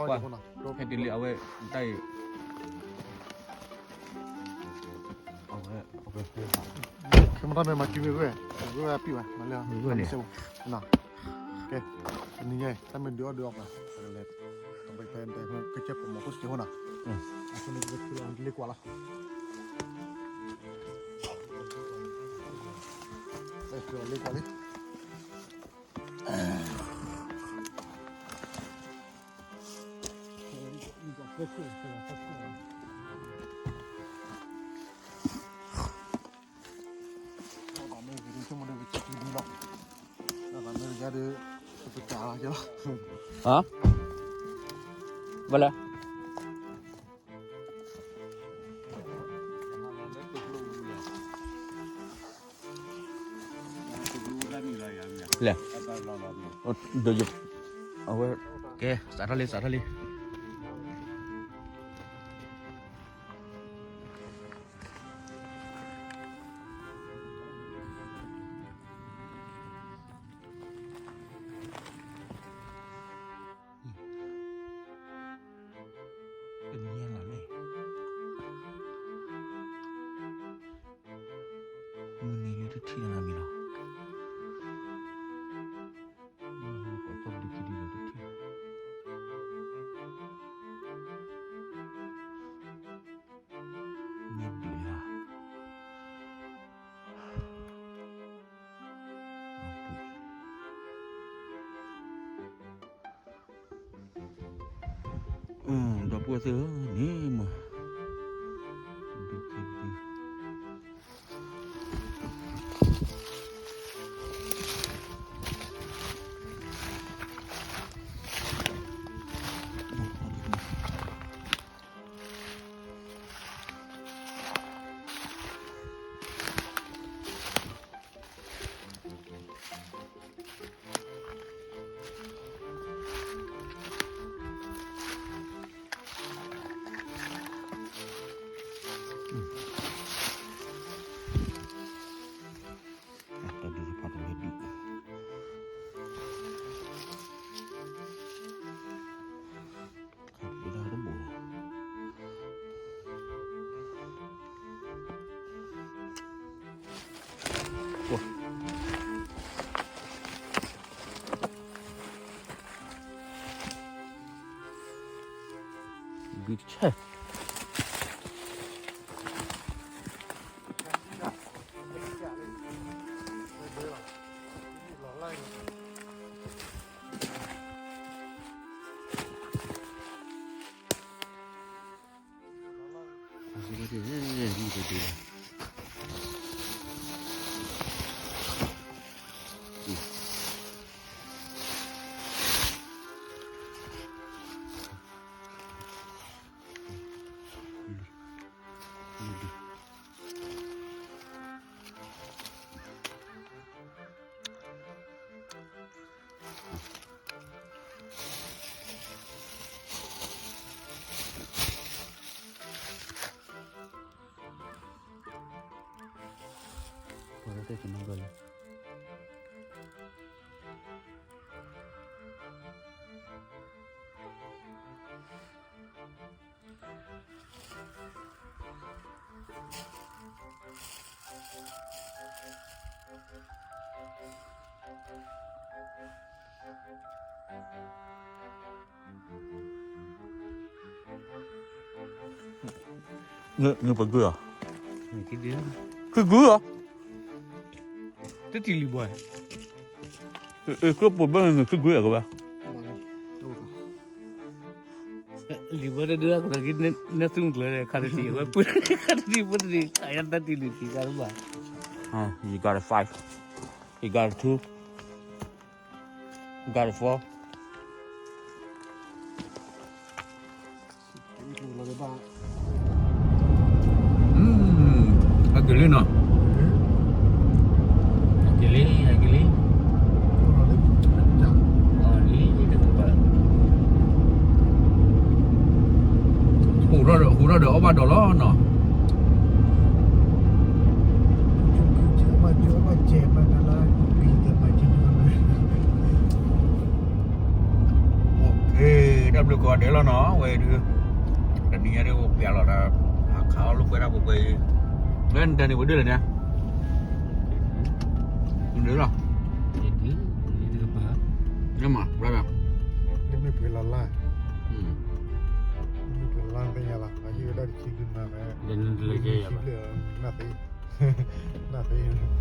ကွၢ်, ဟဲတုၤလံအဝဲတၢ်အံၤ, အဝဲ, ခဲမတၢ်မ့ၢ်မၤကံမ့ၢ်ဂ့ၢ်, ဂ့ၢ်ဝဲပံၣ်ဘၣ်, မၤလၢ, ဂ့ၢ်န့ၣ်, ကဲ, တနံၤညါအံၤ တၢ်မ့ၢ်ဒုးအီၣ်ဒုးအီပှၤ, ကဲ, ကဲပမီၤခိၣ်စကဲးဖိနီၤ, အဃိန့ၣ် ပကထူလီၤလ့ကွၢ်လီၤ, လ့ကွၢ်လံ ဟါ, ဘၣ်လဲၣ်. လဲၣ်, အဝဲ, ကဲ, စးထီၣ်လံ စးထီၣ်လံ. တနံၤညါလီၤလဲၣ်, မုၢ်နံၤလၢတထံၣ်နီတမံၤလီၤ, ပှၤကီၢ်ဘျုးခံဒုလီၤတထံၣ်, မ့ၢ်ဒုးလီၤ. ဒီပုၢ်ဝဲၢ်သ့ၣ်ဧၢ န့ၣ်မး, တၢ်ဒုးတဖၣ်တလဲၤဒုး ခါဒုးတၢ်တဘိး ဒုးတဆဲး ပှၤလၢတဲကနဘျီလဲၣ် နပဂုၢ်အီၤ, ခုဂုၢ်အီၤ, တထံၣ်လံဘၣ်, ကျိပိာ်ဘၣ်နခုဂုၢ်အီၤကဘၣ် လံၤဘၣ်တဒုးအကလီၤက့ၤ နသူၣ်ကျၢၤ ခါတထံၣ်ဝဲပုၢ် ခါတထံၣ်ဖိတထံၣ် ခါယါတၢ်တံၢ်လံၤထံၣ်ကါတဘၣ် You got a five. You got a two. You got a four. ဟဲက့ၤလံနီၤ, ဟဲက့ၤလံ ဟဲက့ၤလံ, အိၣ်ထီၣ်ဒီး အိၣ်ထီၣ်ဒီးအီၣ်ဘၣ်ဒီးလီၤနီၤ. Okay. တၢ်ဘျုးကိးဂၤဒဲးလီၤနီၤ ဝဲဒုး, တနံၤညါဒ်ပျးလီၤဒီး အခးအီၣ်လိာ်ကွဲတၢ်ပှဲၤပှဲၤအံၤ, လၢနတဲန့ၣ်ပဒုၣ်လဲၣ်န့ၣ်, ဒုးလီၤ, မ့ၢ်ပှဲၤလီၤလၢ်, မ့ၢ်ပှဲၤလီၤလၢ်သ့ၣ်ညါလီၤ အဟံၣ်ဝဲဒၣ်တဆံဒုးမၤဝဲ, နၢ်သ့, နၢ်သ့,